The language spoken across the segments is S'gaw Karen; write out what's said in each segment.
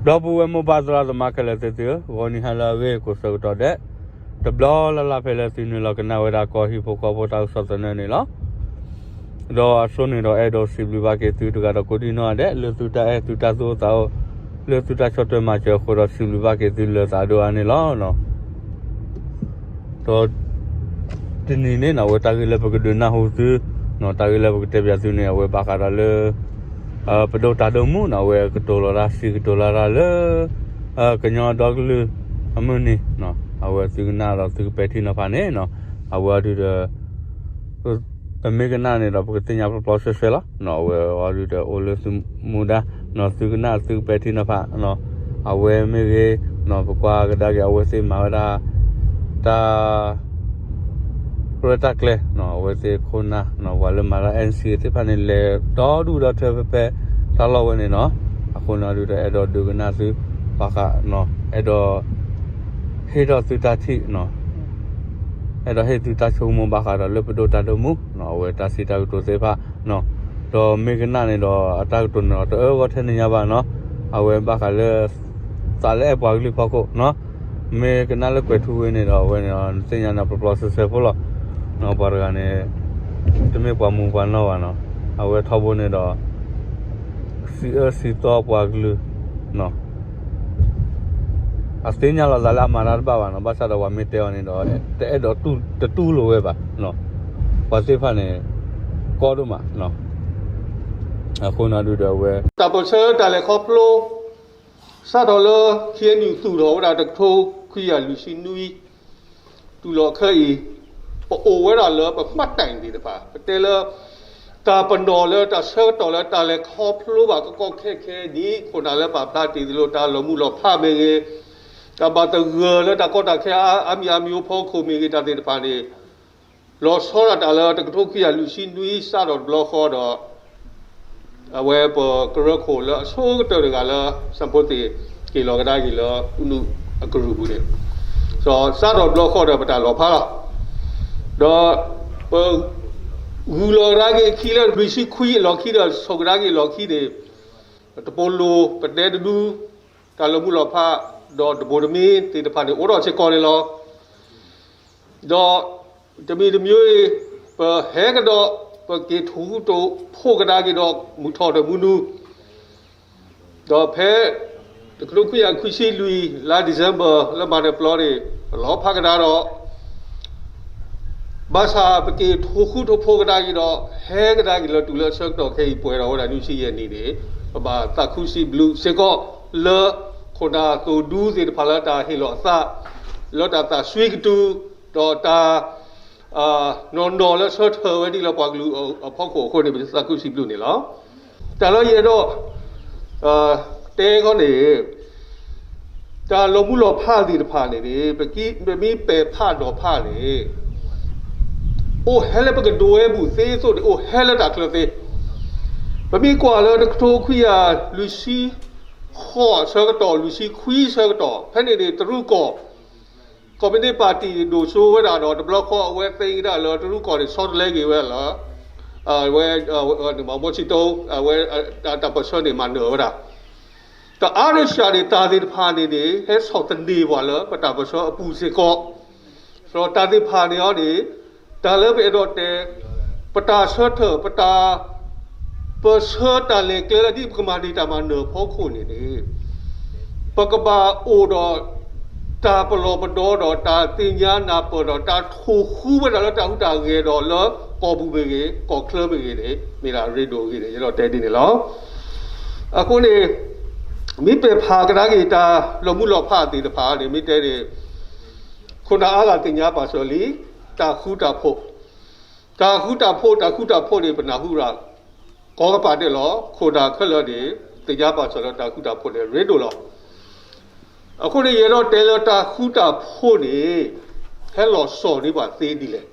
ဒီပုၢ်ဝဲၢ်မိၢ်ပၢ်သရၣ်သမါခဲလၢာ်သ့ၣ်သုဧၢ, ဂီၤနံၤဟါလၢအဂ့ၤကိးဆၢကတီၢ်ဒဲး, တဘျီလၢ်လၢ်ဖဲလၢသုနုာ်လီၤကနၣ်ဝဲဒၣ်ကီၢ်ဟံၣ်ဖိဃီဖိတၢ်ကစီၣ်သနၢၣ်န့ၣ်လီၤ. ဒီးအဆိန့ၣ်ဒီးအဲၣ်ဒိးစံးဘျုးဘၣ်က့ၤသုတဂၤဒီးကိးဒံနီၢ်ဂၤဒဲး လၢသုတၢ်အဲၣ်သုတၢ်သူၣ်အိၣ်သးအိၣ်, လၢသုတၢ်ဆီၣ်ထွဲမၤစၢၤအဃိဒီးစံးဘျုးဘၣ်က့ၤသုလၢသးဒိၣ်အါန့ၣ်လီၤ. ဒီးတနံၤန့ၣ်နီၢ် အဝဲတၢ်ဂ့ၢ်လၢပကဒုးနၢ်ဟူသု, တၢ်ဂ့ၢ်လၢပကတဲပၠးသုန့ၣ် အဝဲဘၣ်ဃးဒီးလၢ ပဒိၣ်တၢ်ဒိၣ်မူနီၢ် အဝဲကတိၤလီၤတၢ်စံးကတိၤလီၤတၢ်လၢ ကညီဒီကလုာ်အမုၢ်နံၤ, အဝဲသုကနၣ်ဒီးသုကပဲာ်ထံနီၤဖးန့ၣ်နီၢ်, အဝဲအီၤဒုးဒီး ပမ့ၢ်ကနၣ်န့ၣ်ဒီး ပကသ့ၣ်ညါပျီပျီဆှဲဆှဲလီၤ. အဝဲအီၤဒုးဒီးအိၣ်လၢသုမူဒါ, သုကနၣ်သုကပဲာ်ထံနီၤဖး, အဝဲမ့ၢ်ဂ့ၤ, ပကွၢ်ကဒါက့ၤ အဝဲသ့ၣ်မၤဝဲဒၣ် တၢ် ရဲၣ်တၢ်ကျဲၤ, အဝဲသ့ၣ်ခိၣ်နၢ်, ပှၤလၢမၤတၢ် NCA သ့ၣ်တဖၣ်န့ၣ် လဲၤဒီဒူၣ်ဒီထၢဖဲဖဲတၢ်လီၢ်ဝဲန့ၣ်နီၢ်, အဃိန့ၣ်အီၤဒုးဒီးအဲၣ်ဒိးဒုးကနၣ်သု ဘၣ်ဃး, အဲၣ်ဒိး ဟ့ၣ်ထီၣ်သုတၢ်ထံၣ်, အဲၣ်ဒိးဟ့ၣ်သုတၢ်ဆိကမိၣ်ဘၣ်ဃးဒီးလၢပဒိၣ်တၢ်ဒိၣ်မူ, အဝဲတၢ်စံးတၢ်ကတိၤသ့ၣ်တဖၣ်, ဒီးမ့ၢ်ကနၣ်န့ၣ်ဒီး အတၢ်ကတိၤန့ၣ်ဒီးတအၢဂီၢ်ထဲန့ၣ်ညါဘၣ်နီၢ်, အဝဲဘၣ်ဃးလၢ သးလၢအဲၣ်ပှၤကလုာ်ဖီခိၣ်, မ့ၢ်ကနၣ်လၢကွဲၤထူဝ့န့ၣ်ဒီး အဝဲန့ၣ်နသ့ၣ်ညါန့ၣ် ပျီပျီဆှဲဆှဲဖိလီၤ. ပှၤတဂၤန့ၣ် တမ့ၢ်ပှၤမူပှၤနီၢ်ဘၣ်နီၢ်, အဝဲထီဘိန့ၣ်ဒီး စံးအၢစံးသီပှၤကလုာ်, အသ့ၣ်ညါလီၤသးလၢအမၤတၢ်တဘၣ်ဘၣ်နီၢ်, ဘၣ်ဆၣ်ဒီးပှၤမ့ၢ်တဲအီၤန့ၣ်ဒီး တအဲၣ်ဒိးတတူၢ်လိာ်ဝဲဘၣ်, ပှၤသ့ၣ်တဖၣ်န့ၣ် ကီဒိၣ်မး, အဃိန့ၣ်ဒုးဒီးအဝဲ တၢ်ပၢၢ်ဆၢတၢ်လဲၤခီဖျိ စးထီၣ်လၢ KNU သူၣ်ထီၣ်ဝဲဒၣ်တကထိခွံကယၤလွံၢ်ဆံနွံ တုၤလီၤခဲအံၤ, ပအိၣ်ဝဲဒၣ်လၢပမှတ်တိုင်သ့ၣ်တဖၣ်, ပတဲလၢ တၢ်ပနီၣ်လၢတၢ်ဆၢကတီၢ်လၢတၢ်လဲၤခီဖျိဘၣ်ကီကီခဲခဲဒ် ခိၣ်နၢ်လၢပာ်ဖျါတ့ၢ်သ့ၣ်လိာ်တၢ်လီၤမုၢ်လီၤဖးမ့ၢ်ဂ့ၤ, တၢ်ဘၣ်သဂၢၢ်လၢတၢ်ကီတၢ်ခဲအါအါမံၤအါမံၤအဖီခိၣ်မ့ၢ်ဂ့ၤ တၢ်သ့ၣ်တဖၣ်န့ၣ် လီၤဆီဒၣ်တၢ်လၢတကထိခွံကယၤလွံၢ်ဆံနွံ စးထီၣ်တဘျီဃီဒီး အဝဲပကရၢခိၣ်လၢအဆိကတၢၢ်တဂၤလၢ စီၤဖိသ့ၣ်က့ၤလီၤကဒါက့ၤလၢ အူနုၣ်အကရူၢ်ပူၤန့ၣ်, ဒီးစးထီၣ်တဘျီဃီဒီးပတၢ်လီၤဖးလီၤ. ဒီးပ ဂုၤလီၤကဒါက့ၤအခံလၢလွံၢ်ဆံခွံအလီၢ်ခံဒီး ဆိၣ်ကဒါက့ၤအလီၢ်ခံန့ၣ်, တပိာ်လိၤ ပတဲတဒူ တၢ်လီၤမုၢ်လီၤဖး ဒီးတဘိးတမံၤသ့ၣ်တဖၣ်န့ၣ် အိၣ်ဒီးစ့ၢ်ကီးန့ၣ်လီၤ. ဒီးတမံၤတမံၤအံၤ ပဟဲကဒီး ပက့ၤထိၣ်ဃူထိၣ်ဖိးကဒါက့ၤဒီး မုၢ်ထီၣ်ဒီးမုၢ်နုာ်, ဒီးဖဲ တကထိခွံကယၤခွံဆံလွံၢ် လါ December လၢမၤနၢၤပျီန့ၣ် ပလီၤဖးကဒါဒီး ဘၣ်ဆၣ်ပက့ၤထိၣ်ဃူထိၣ်ဖိးကဒါက့ၤဒီး ဟဲကဒါက့ၤလၢတုၤလၢအဆၢကတီၢ်ခဲအံၤ ပှဲၤဒီးဝဲဒၣ်နွံဆံယဲၢ်နံၣ်န့ၣ်, ပဘၣ်သးခုစံးဘျုးစ့ၢ်ကီးလၢ ခိၣ်နၢ်သိၣ်ဒူသ့ၣ်တဖၣ်လၢတၢ်ဟ့ၣ်လီၤအသး လၢတၢ်သးစွံကတုၤ ဒီးတၢ် နီၢ်နီၢ်လၢဆၢထၢၣ်ဝဲဒ်လၢပှၤကလုာ်အဖီခိၣ်အဃိန့ၣ် ပသးခုစံးဘျုးန့ၣ်လီၤ. တၢ်လၢယအဲၣ်ဒိး တဲခီန့ၣ် တၢ်လီၤမုၢ်လီၤဖးသ့ၣ်တဖၣ်န့ၣ်န့ၣ် ပမ့ၢ်ပဲာ်ဖးနီၤဖးန့ၣ် အိၣ်ဟဲလၢပကဒိဝဲပူၤသ့အသိးန့ၣ် အိၣ်ဟဲလၢတၢ်ချၢသ့, ပမ့ၢ်ကွၢ်လၢတကထိခွံကယၤလွံၢ်ဆံဃိးအဆၢကတီၢ် လွံၢ်ဆံခွံအဆၢကတီၢ် ဖဲန့ၣ်န့ၣ် တရူးကီၢ် communist party ဒိၣ်စိဝဲဒၣ်ဒီး တဘျီဃီအဝဲသ့ၣ်ညါဒၣ်လၢတရူးကီၢ်န့ၣ် ဆီတလဲက့ၤဝဲဒၣ်လၢ အဝဲ မီၤဆံတိ အဝဲ တၢ်ပၢၢ်ဆၢန့ၣ်မၤနၢၤဝဲဒၣ် တအါရၢၢ်စၢ်န့ၣ် တၢ်သ့ၣ်တဖၣ်န့ၣ်န့ၣ် ဟဲဆီၣ်သနံးပှၤလၢပတၢ်ပၢၢ်ဆၢအပူၤစ့ၢ်ကီး, ဒီးတၢ်သ့ၣ်တဖၣ်န့ၣ်အီၤန့ၣ် တၢ်လၢပအဲၣ်ဒိးတဲ ပတၢ်ဆၢထၢၣ် ပတၢ်ပၢၢ်ဆၢတၢ်လဲၤကျဲလၢဒ်ပကမၤန့ၢ်တၢ်မၤနၢၤအဖီခိၣ်န့ၣ်န့ၣ် ပကဘၣ်အိၣ်ဒီး တၢ်ပလီၢ်ပဒီဒီး တၢ်သ့ၣ်ညါနၢ်ပၢၢ်ဒီး တၢ်ထိၣ်ဃူဝဲဒၣ်လၢတၢ်ဟူးတၢ်ဂဲၤဒီးလၢကီၢ်ပူၤမ့ၢ်ဂ့ၤ ကီၢ်ချၢမ့ၢ်ဂ့ၤန့ၣ် မ့ၢ်ဒၣ်ရ့ဒိၣ်အဂ့ၢ်န့ၣ် ယအဲၣ်ဒိးတဲဒ်န့ၣ်လီၤ. အဃိန့ၣ် မ့ၢ်ပဲာ်ဖးကဒါက့ၤတၢ်လီၤမုၢ်လီၤဖးသ့ၣ်တဖၣ်န့ၣ် မ့ၢ်တဲန့ၣ် ခိၣ်နၢ်အါဂၤသ့ၣ်ညါပာ်စၢၤလံ တၢ်ဃူတၢ်ဖိး, တၢ်ဃူတၢ်ဖိး တၢ်ဃူတၢ်ဖိးန့ၣ် ပနၢ်ဟူရၣ် ကိးကပၤဒဲးလီၤ. ခိၣ်နၢ်ခဲလၢာ်န့ၣ် သ့ၣ်ညါပာ်စၢၤလၢတၢ်ဃူတၢ်ဖိးန့ၣ် ရ့ဒိၣ်လီၤ. အဃိန့ၣ် ယအဲၣ်ဒိးတဲလၢတၢ်ဃူတၢ်ဖိးန့ၣ် ဟဲလီၤစိာ်န့ၢ်ပှၤသ့ဒ်လဲၣ်.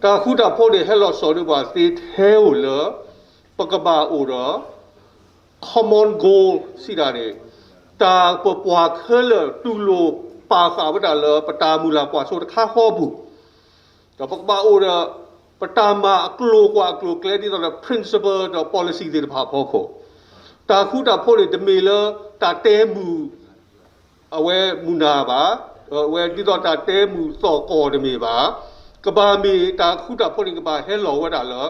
တၢ်ဃူတၢ်ဖိးန့ၣ် ဟဲလီၤစိာ်န့ၢ်ပှၤသ့ထဲဧိၤလၢ ပကဘၣ်အိၣ်ဒီး common goal စံးဒၣ်န့ၣ် တၢ်ပပှၤခဲလၢာ်တူၢ်လိာ်ပာ်ဃာ်ဝဲဒၣ်လၢ ပတၢ်မုၢ်လၢ်ကွၢ်စိတခါဃီအပူၤ ဒီးပကဘၣ်အိၣ်ဒီး ပတၢ်မၤအကျိၤကွာ်အကျိၤကျဲဒ်သိးဒီး principle ဒီး policy သ့ၣ်တဖၣ်အဖီခိၣ်, တၢ်ဃူတၢ်ဖိးန့ၣ် တမ့ၢ်လၢတၢ်တဲမုာ် အဝဲမုာ်နၤဘၣ်, အဝဲဒ်သိးတၢ်တဲမုာ်သီၣ်ကီၢ်တမ့ၢ်ဘၣ်. ကဘၣ်မ့ၢ်တၢ်ဃူတၢ်ဖိးန့ၣ် ကဘၣ်ဟဲလီၤဝဲဒၣ်လၢ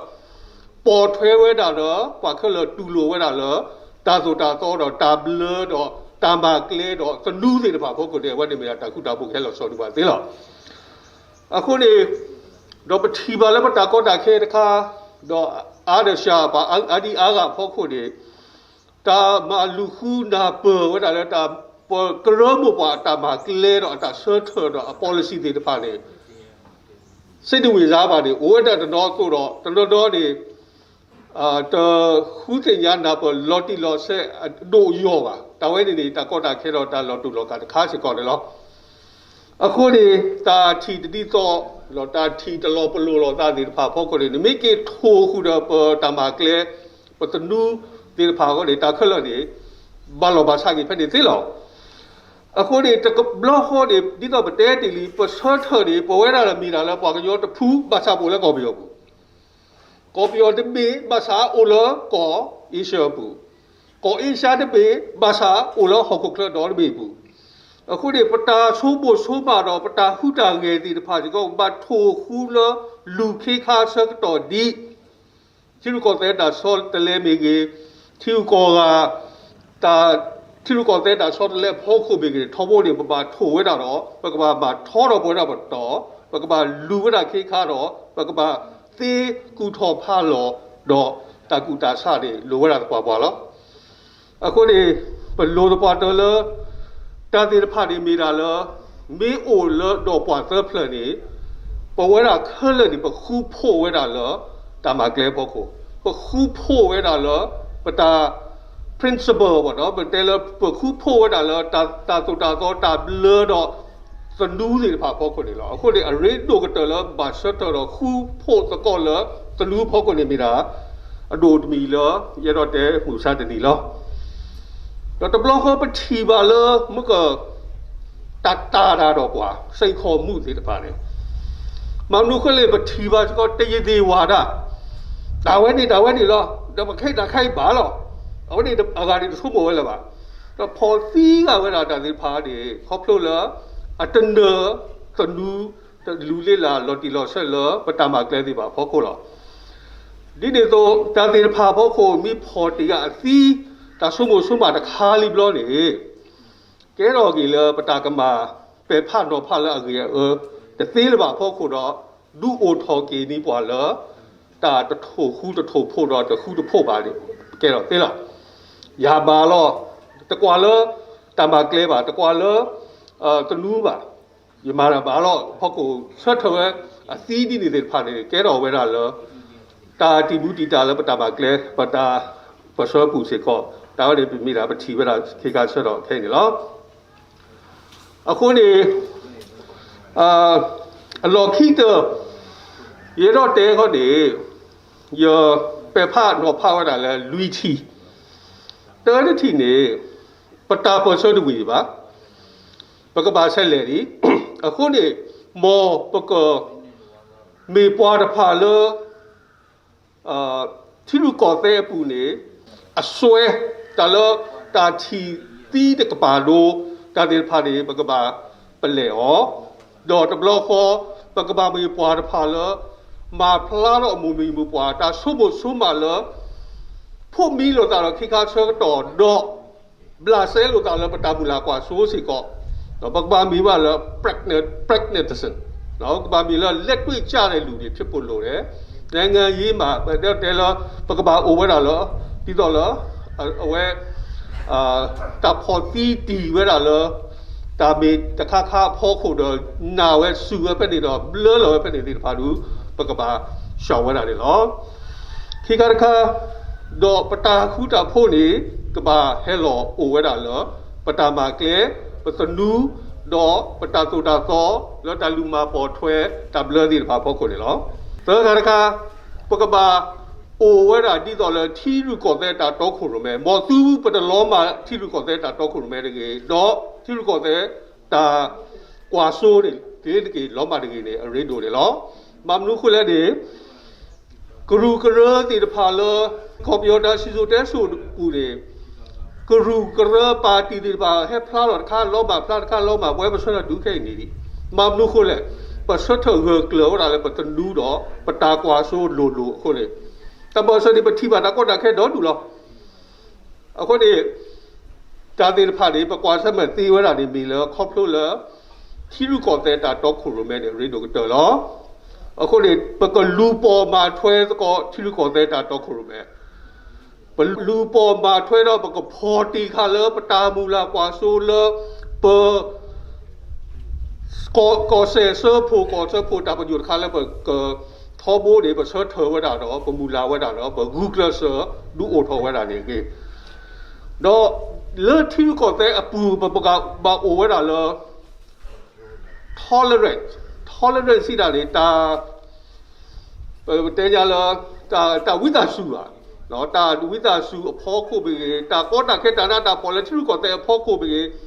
ပိာ်ထွဲဝဲဒၣ်လၢ ပှၤခဲလၢာ်တူၢ်လိာ်ဝဲဒၣ်လၢ တၢ်သိၣ်တၢ်သီဒီးတၢ်ဘျၢဒီးတၢ်မၤကျဲဒီးသနူသ့ၣ်တဖၣ်အဖီခိၣ်န့ၣ် အဝဲန့ၣ်မ့ၢ်ဒၣ်တၢ်ဃူတၢ်ဖိးကဟဲလီၤဆီဒံးဘၣ်သ့လီၤ. အဃိန့ၣ် ဒီးပထံၣ်ဘၣ်လၢပတၢ်ကီတၢ်ခဲတခါ, ဒီးအါဒၣ်စှၤပှၤအါဒံအါဂၤအဖီခိၣ်န့ၣ် တၢ်မၤလူၤဃုနၢ်ပၢၢ်ဝဲဒၣ်လၢ ပကရၢမိၢ်ပှၢ်အတၢ်မၤကျဲဒီးအတၢ်ဆၢထၢၣ်ဒီးအ policy သ့ၣ်တဖၣ်န့ၣ် စ့တဝ့ၢ်စါဘၣ်န့ၣ် အိၣ်ဝဲဒၣ်တနီၤအသိးဒီး တနီၤနီၤန့ၣ် တဃုသ့ၣ်ညါနၢ်ပၢၢ်လီၤတံၢ်လီၤဆဲးအဒိၣ်အယိာ်ဘၣ်. တၢ်ဝဲန့ၣ်န့ၣ် တၢ်ကီတၢ်ခဲဒီးတၢ်လီၤတူာ်လီၤကာ်တခါစ့ၢ်ကီးန့ၣ်လီၤ. အဃိန့ၣ် တၢ်ထံၣ်တဒ်သိး ဒီးတၢ်ထံၣ်တလီၤပလိာ်လိာ်သးသ့ၣ်တဖၣ်အဖီခိၣ်န့ၣ် နမ့ၢ်က့ၤထိၣ်ဃုာ်ဒီးပတၢ်မၤကျဲ ပသနူသ့ၣ်တဖၣ်အဂီၢ်န့ၣ် တၢ်ခဲလၢာ်န့ၣ် ဘၣ်လီၢ်ဘၣ်ဆၣ်က့ၤဖဲန့ၣ်သ့လီၤ. အဃိန့ၣ် တဘျီဃီန့ၣ် ဒ်သိးပတဲတ့ၢ်လံ ပဆၢထၢၣ်န့ၣ် ပဝဲဒၣ်လၢမ့ၢ်ဒၣ်လၢပှၤကညီတဖု ဘၣ်ဆၣ်ပအိၣ်လၢကီၢ်ပယီၤပူၤ, ကီၢ်ပယီၤတဘ့ၣ် ဘၣ်ဆၣ်အိၣ်လၢကီၢ်အ့ရှၢၣ်ပူၤ, ကီၢ်အ့ရှၢၣ်တဘ့ၣ် ဘၣ်ဆၣ်အိၣ်လၢဟီၣ်ခိၣ်ချၢဒီတဘ့ၣ်ပူၤ. အဃိန့ၣ် ပတၢ်ဆိကမိၣ်ဆိကမးဒီး ပတၢ်ဟူးတၢ်ဂဲၤသ့ၣ်တဖၣ်စ့ၢ်ကီး ဘၣ်ထိၣ်ဃူလၢလူၤခ့ခါဆၢကတီၢ်ဒ် ထံရူၢ်ကီၢ်သဲးတၢ်ဆီတလဲမ့ၢ်ဂ့ၤ, ထံရူၢ်ကီၢ်ဂၤ တၢ် ထံရူၢ်ကီၢ်သဲးတၢ်ဆီတလဲအဖီခိၣ်မ့ၢ်ဂ့ၤန့ၣ် ထီဘိန့ၣ် ပဘၣ်ထိၣ်ဝဲဒၣ်ဒီး ပကဘၣ်မၤထီထီၣ်ပဝဲဒၣ်ပတီၢ်, ပကဘၣ်လူၤဝဲဒၣ်ခ့ခါဒီး ပကဘၣ်သ့ကူၣ်ထီၣ်ဖးလီၤဒီး တၢ်ကူၣ်တၢ်ဆးန့ၣ် လိၣ်ဝဲဒၣ်သပှၢ်ပှၢ်လီၤ. အဃိန့ၣ် ပလိၣ်သပှၢ်တၢၢ်လၢ တၢ်သ့ၣ်တဖၣ်န့ၣ်မ့ၢ်ဒၣ်လၢ မ့ၢ်အိၣ်လၢဒီးပှၤသၢဖျၢၣ်န့ၣ် ပဝဲဒၣ်ခဲလၢာ်န့ၣ် ပဃူဖိးဝဲဒၣ်လၢ တၢ်မၤကျဲအဖီခိၣ်, ပဃူဖိးဝဲဒၣ်လၢ ပတၢ် principle ဘၣ်ဒီး ပတဲလၢပဃူဖိးဝဲဒၣ်လၢ တၢ်သိၣ်တၢ်သီတၢ်ဘျၢဒီး သနူသ့ၣ်တဖၣ်အဖီခိၣ်န့ၣ်လီၤ. အဃိန့ၣ် အရ့ဒိၣ်ကတၢၢ်လၢဘၣ်ဆၢထၢၣ်ဒီးဃူဖိးသကိးလၢသနူအဖီခိၣ်န့ၣ်မ့ၢ်ဒၣ် အဒိၣ်တမံၤလၢ ယအဲၣ်ဒိးတဲမုာ်ဆါတနံၤလီၤ. ဒီးတဘျီဃီပထံၣ်ဘၣ်လၢမ့ၢ်က တၢ်တၤတၢ်ဒီးပှၤ စိန်ခေါ်မှုသ့ၣ်တဖၣ်န့ၣ် မၤမနုၤဃိလဲၣ် ပထံၣ်ဘၣ်စ့ၢ်ကီး တယသ့ၣ်ဝၣ်ဒၣ် တၢ်ဝဲန့ၣ်တၢ်ဝဲန့ၣ်လီၤ. ဒီးပခဲအံၤတၢ်ခဲအံၤဘၣ်လီၤ. အဝဲန့ၣ်အဂၤန့ၣ်တဆိကမိၣ်ဝဲလၢၤဘၣ်. ဒီးဖီၣ်သံဂာ်ဝဲဒၣ်တၢ်သ့ၣ်တဖၣ်န့ၣ် ခီဖျိလၢ အတနၢၤသနူ တလူၤလ့လၢ်လီၤတံၢ်လီၤဆဲးလၢပတၢ်မၤကျဲသ့ၣ်တဖၣ်အဖီခိၣ်လီၤ. ဒ်န့ၣ်အသိး တၢ်သ့ၣ်တဖၣ်အဖီခိၣ် မ့ၢ်ဖီၣ်တ့ၢ်ဂၤအသံ တၢ်ဆိကမိၣ်ဆိကမးတခါလံဘျီန့ၣ် ကဲထီၣ်က့ၤလၢပတၢ်ကမၤပဲာ်ဖးနီၤဖးလၢအဂ့ၤအအၢ တသ့လၢၤဘၣ်အဖီခိၣ်ဒီး ဒုးအိၣ်ထီၣ်က့ၤန့ၢ်ပှၤလၢ တၢ်တထိၣ်ဃူတထိၣ်ဖိးဒီးတဃူတဖိးဘၣ်န့ၣ် ကဲထီၣ်သ့လီၤ. ယၤမၤလီၤ တကွၢ်လၢ တၢ်မၤကျဲဘၣ် တကွၢ်လၢ သနူဘၣ် ယမၤတၢ်မၤလီၤ ဖီခိၣ်ဆၢထၢၣ်ဝဲ အသံဒ်န့ၣ်သ့ၣ်တဖၣ်န့ၣ် ကဲထီၣ်ဝဲဒၣ်လၢ တၢ်တံာ်မူတံာ်တာ်လၢပတၢ်မၤကျဲ ပတၢ်ပၢၢ်ဆၢပူၤစ့ၢ်ကီး တၢ်ဝဲန့ၣ်ပမ့ၢ်ဒၣ်ပထံၣ်ဝဲဒၣ်ခ့ခါဆၢထီၣ်ခဲအံၤန့ၣ်လီၤ. အဃိန့ၣ် အလီၢ်ခံကတၢၢ် ယအဲၣ်ဒိးတဲခီန့ၣ် ယပဲာ်ဖးနီၤဖးဝဲဒၣ်လၢလွံၢ်ထံၣ်, တၢတထံၣ်န့ၣ် ပတၢ်ပၢၢ်ဆၢတဝံၤဒံးဘၣ်, ပကဘၣ်ဆဲးလဲၤဒံး, အဃိန့ၣ် မ်ပကမ့ၢ်ပှၤတဖၣ်လၢ ထံရူၢ်ကီၢ်သဲးအပူၤန့ၣ် အစွဲ တၢ်လၢတၢ်ထံၣ်သံတကပၤဒိ တၢ်သ့ၣ်တဖၣ်န့ၣ် ပကဘၣ်ပလဲၢ်အီၤ, ဒီးတဘျီဃီ ပကဘၣ်မ့ၢ်ပှၤတဖၣ်လၢ မၤဖျါထီၣ်အမိၢ်မံၤမိၢ်ပှၢ် တၢ်ဆိကမိၣ်ဆိကမးလၢ ဖိးမံလိာ်သးဒီးခ့ခါဆၢကတီၢ်ဒီး ဘျးစဲလိာ်သးလၢပတၢ်မုၢ်လၢ်ကွၢ်စိစ့ၢ်ကီး, ဒီးပကဘၣ်မ့ၢ်ဘၣ်လၢ pragmatism, ကဘၣ်မ့ၢ်လၢ လက်တွေ့ကျတဲ့လူတွေ ဖြစ်ဖို့လိုတယ်, နိုင်ငံရေးမှာ ပတဲတဲလၢ ပကဘၣ်အိၣ်ဝဲဒၣ်လၢ ဒ်သိးလၢ အဝဲ တၢ်ဖီၣ်သံတံၢ်ဝဲဒၣ်လၢ တၢ်မ့ၢ်တခါခါအဖီခိၣ်ဒီး နာ်ဝဲစူၢ်ဝဲဖဲန့ၣ်ဒီး ဘျၢလီၤဝဲဖဲန့ၣ်သ့ၣ်တဖၣ်ဒုး ပကဘၣ်ဆှၢဝဲဒၣ်န့ၣ်လီၤ. ခံခါတခါ ဒီးပတၢ်ဃူတၢ်ဖိးန့ၣ် ကဘၣ်ဟဲလီၤအိၣ်ဝဲဒၣ်လၢ ပတၢ်မၤကျဲ, ပသနူ, ဒီးပတၢ်သိၣ်တၢ်သီ လၢတၢ်လူၤမၤပိာ်ထွဲတၢ်ဘျၢသ့ၣ်တဖၣ်အဖီခိၣ်န့ၣ်လီၤ. သၢခါတခါ ပကဘၣ်အိၣ်ဝဲဒၣ်ဒ်သိးလၢထံရူၢ်ကီၢ်သဲးတၢ်တီခိၣ်ရိၣ်မဲ, မ်သုပတလီၤမၢ်ထံရူၢ်ကီၢ်သဲးတၢ်တီခိၣ်ရိၣ်မဲတဂ့ၤ, ဒီးထံရူၢ်ကီၢ်သဲးတၢ်ကွၢ်စိန့ၣ် က့ၤတက့ၤလီၤမၢ်တဂ့ၤန့ၣ် အရ့ဒိၣ်န့ၣ်လီၤ. မ့ၢ်မနုၤအဃိလဲၣ်န့ၣ် ကရူၢ်ကရၢသ့ၣ်တဖၣ်လၢ ကီၢ်ပယီၤတၢ်စံၣ်စိၤတဲစိၤအပူၤန့ၣ် ကရူၢ်ကရၢပၣ်တံၣ်သ့ၣ်တဖၣ် ဟဲဖျါထီၣ်တခါ လီၤမၢ်ဖျါတခါ လီၤမၢ် ပဝဲပဆၢထၢၣ်ဒုးခဲအံၤန့ၣ်လံ. မၤမနုၤအဃိလဲၣ်, ပဆၢထၢၣ်ဂၢၢ်ကျၢၤဝဲဒၣ်လၢပသနူဒီး ပတၢ်ကွၢ်စိလိၤလိၤအဃိန့ၣ်, တၢ်ဘၣ်ဆၢန့ၣ် ပထံၣ်ဘၣ်တၢ်ကီတၢ်ခဲဒီဒူၣ်လီၤ. အဃိန့ၣ် တၢ်သ့ၣ်တဖၣ်န့ၣ် ပကွၢ်ဆၢၣ်မဲာ်သ့ဝဲဒၣ်န့ၣ် မ့ၢ်လၢခီဖျိလၢ ထံရူၢ်ကီၢ်သဲးတၢ်တီခိၣ်ရိၣ်မဲန့ၣ် ရ့ဒိၣ်ကတၢၢ်လီၤ. အဃိန့ၣ် ပကလူၤပိာ်မၤထွဲသကိး ထံရူၢ်ကီၢ်သဲးတၢ်တီခိၣ်ရိၣ်မဲ, ပလူၤပိာ်မၤထွဲဒီးပကဖီၣ်တ့ၢ်ဃာ်လၢပတၢ်မုၢ်လၢ်ကွၢ်စိလၢ ပ ကီၢ်စဲၣ်စၢဖှိၣ် ကီၢ်စၢဖှိၣ်တၢ်ပညိၣ်တခါလၢပကထီဘိန့ၣ် ပဆၢထၢၣ်ဝဲဒၣ်ဒီး ပမုၢ်လၢ်ဝဲဒၣ်ဒီး ပဂုာ်ကျဲးစၢးဒုးအိၣ်ထီၣ်ဝဲဒၣ်န့ၣ်တက့ၢ်. ဒီးလၢထံရူၢ်ကီၢ်သဲးအပူၤ ပကဘၣ်အိၣ်ဝဲဒၣ်လၢ tolerance, tolerance စံးဒၣ်န့ၣ် တၢ် ပတဲညါလၢ တၢ်ဝံသးစူၤဧါ, တၢ်ဝံသးစူၤအဖီခိၣ်မ့ၢ်ဂ့ၤ, တၢ်ကီတၢ်ခဲတၢ်နးတၢ်ဖှီၣ်လၢထံရူၢ်ကီၢ်သဲးအဖီခိၣ်မ့ၢ်ဂ့ၤ,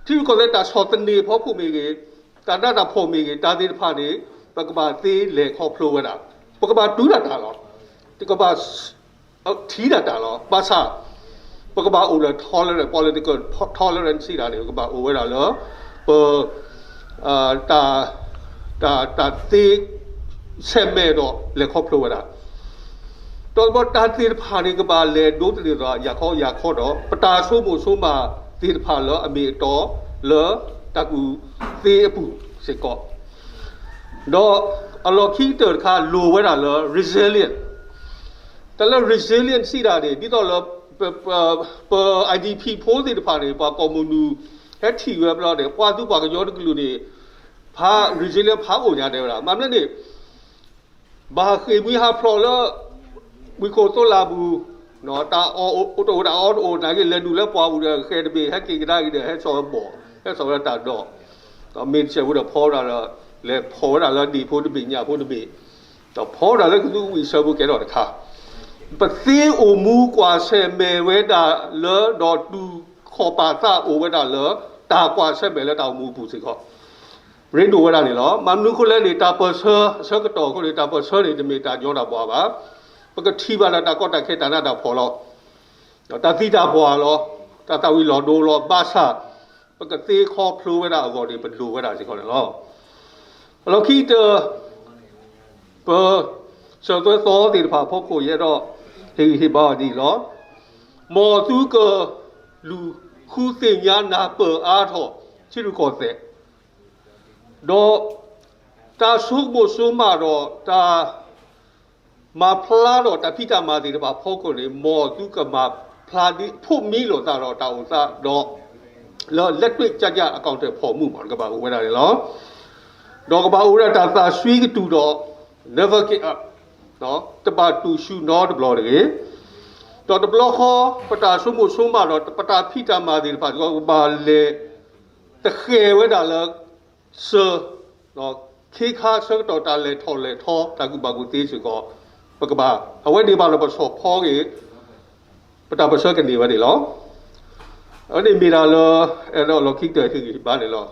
ထံရူၢ်ကီၢ်သဲးတၢ်ဆီၣ်သနံးအဖီခိၣ်မ့ၢ်ဂ့ၤ, တၢ်နးတၢ်ဖှီၣ်မ့ၢ်ဂ့ၤ, တၢ်သ့ၣ်တဖၣ်န့ၣ် ပကဘၣ်သ့လဲၤခီဖျိဝဲဒၣ်, ပကဘၣ်တူၢ်တၢ်တၢ်လီၤ, တကဘၣ် ထံဒၣ်တၢ်လီၤ. ဘၣ်ဆၣ် ပကဘၣ်အိၣ်လၢ tolerance, political tolerance စံးဒၣ်န့ၣ် ပကဘၣ်အိၣ်ဝဲဒၣ်လၢ ပ တၢ် တၢ် တၢ်သ့ ဆဲးမဲာ်ဒီးလဲၤခီဖျိဝဲဒၣ်, ဒီးတၢ်သ့ၣ်တဖၣ်န့ၣ် ကဘၣ်လဲၤဒိးသန့ၤသး ယၤခီယၤခီဒီး ပတၢ်ဆိကမိၣ်ဆိကမးသ့ၣ်တဖၣ်လၢအမ့ၢ်အတီလၢတၢ်ကူၣ်သ့အပူၤစ့ၢ်ကီး, ဒီးအလီၢ်ခံကတၢၢ်တခါ လိၣ်ဝဲဒၣ်လၢ resilient တၢ်လၢ resilient စံးဒၣ်န့ၣ် ဒ်သိးလၢ ပ ပ ပ IDP ဖိသ့ၣ်တဖၣ်န့ၣ် ပှၤကီၢ်မုၢ်နုာ် ဟဲထံၣ်ဝဲဘျီန့ၣ် ပှၤသူပှၤကညီတကလုာ်န့ၣ် ဖး resilient ဖးအိၣ်ညါတဲဝဲဒၣ် မ့မ့ၢ်န့ၣ် ဘၣ်ဃ့ၢ်မှံဟးဖျိးလၢ ဝံၢ်ခိၣ်သိလးပူၤ, တၢ်အီၣ်တအိၣ် တၢ်အီတအိၣ် နာ်က့လဲၤဒုးလၢပှၢ်ပူၤဒီး ဃဲၤတဘ့ၣ် ဟဲက့ၤကဒါက့ၤဒီး ဟဲစိာ်ဝဲဘီၣ် ဟဲစိာ်ဝဲဒၣ်တၢ်ဒီး ဒီးမ့ၢ်တစဲးဖိဒီးဖီဝဲဒၣ်လၢ လဲၤဖီၣ်ဝဲဒၣ်လၢဒ့ၣ်ဖိတဘ့ၣ်ညၣ်ဖိတဘ့ၣ်, ဒီးဖီဝဲဒၣ်လၢကသူဝံၣ်စၢဖှိၣ်ကဲထီၣ်တခါ, ပသ့အိၣ်မူကွၢ်ဆၢၣ်မဲာ်ဝဲဒၣ်လၢ ဒီးတူၢ်ခီၣ်ပာ်သးအိၣ်ဝဲဒၣ်လၢ တၢ်ကွၢ်ဆၢၣ်မဲာ်လၢတၢ်အိၣ်မူအပူၤစ့ၢ်ကီး ရ့ဒိၣ်ဝဲဒၣ်န့ၣ်လီၤ. မ့ၢ်မနုၤအဃိလဲၣ်န့ၣ် တၢ်ပၢၢ်ဆၢ အဆၢကတီၢ်အဃိန့ၣ် တၢ်ပၢၢ်ဆၢန့ၣ် တမ့ၢ်တၢ်ညီတၢ်ဘှီဘၣ်. ပကထံၣ်ဘၣ်ဒၣ်တၢ်ကီတၢ်ခဲတၢ်နးတၢ်ဖှီၣ်လီၤ. တၢ်သံတၢ်ပှၢ်လီၤ. တၢ်သၣ်ဝံၤလီၤဒိလီၤ. ဘၣ်ဆၣ် ပကသ့ခီဖျိဝဲဒၣ်အဂီၢ်န့ၣ် ပလိၣ်ဝဲဒၣ်စ့ၢ်ကီးန့ၣ်လီၤ. အလီၢ်ခံကတၢၢ် ပစၢၤသွဲသီသ့ၣ်တဖၣ်အဖီခိၣ် ယအဲၣ်ဒိးဟ့ၣ်ဂံၢ်ဟ့ၣ်ဘါအီၤဒ်အံၤလီၤ. မ်သုကလူၤဃုသ့ၣ်ညါနၢ်ပၢၢ်အါထီၣ် ထံရူၢ်ကီၢ်သဲး ဒီးတၢ်ဆိကမိၣ်ဆိကမးဒီးတၢ်မၤဖျါဒီးတၢ်ဖံးတၢ်မၤသ့ၣ်တဖၣ်အဖီခိၣ်န့ၣ် မ်သုကမၤဖျါဒ်ဖိးမံလိာ်သးဒီးတၢ်အိၣ်သးဒီး လၢလက်တွေ့ကျကျ အကောင်အထည်ဖော်မှု မ့ၢ်ကဘၣ်အိၣ်ဝဲဒၣ်န့ၣ်လီၤ. ဒီးကဘၣ်အိၣ်ဝဲဒၣ်တၢ်သးစွံကတုၢ်ဒီး never give up တဘၣ်တူၢ်ဆူၣ်နီတဘျီတဂ့ၤ. ဒီးတဘျီဃီ ပတၢ်ဆိကမိၣ်ဆိကမးဒီး ပတၢ်ဖံးတၢ်မၤသ့ၣ်တဖၣ်စ့ၢ်ကီး ကဘၣ်လဲၤတဃဲၤဝဲဒၣ်လၢ စၢၤ ခ့ခါဆၢကတီၢ်တၢ်လဲၤထီၣ်လဲၤထီ တၢ်ကူၣ်ဘၣ်ကူၣ်သ့စ့ၢ်ကီး ပကဘၣ် အဝဲန့ၣ်ဘၣ်လီၤပဆီၣ်ဖီက့ၤ ပတၢ်ပၢၢ်ဆၢကန့ၢ်ဝဲန့ၣ်လီၤ. အဝဲန့ၣ်မ့ၢ်ဒၣ်လၢ အဲၣ်ဒိးလီၢ်ခံကတၢၢ်ဟ့ၣ်ဂံၢ်ဟ့ၣ်ဘါန့ၣ်လီၤ.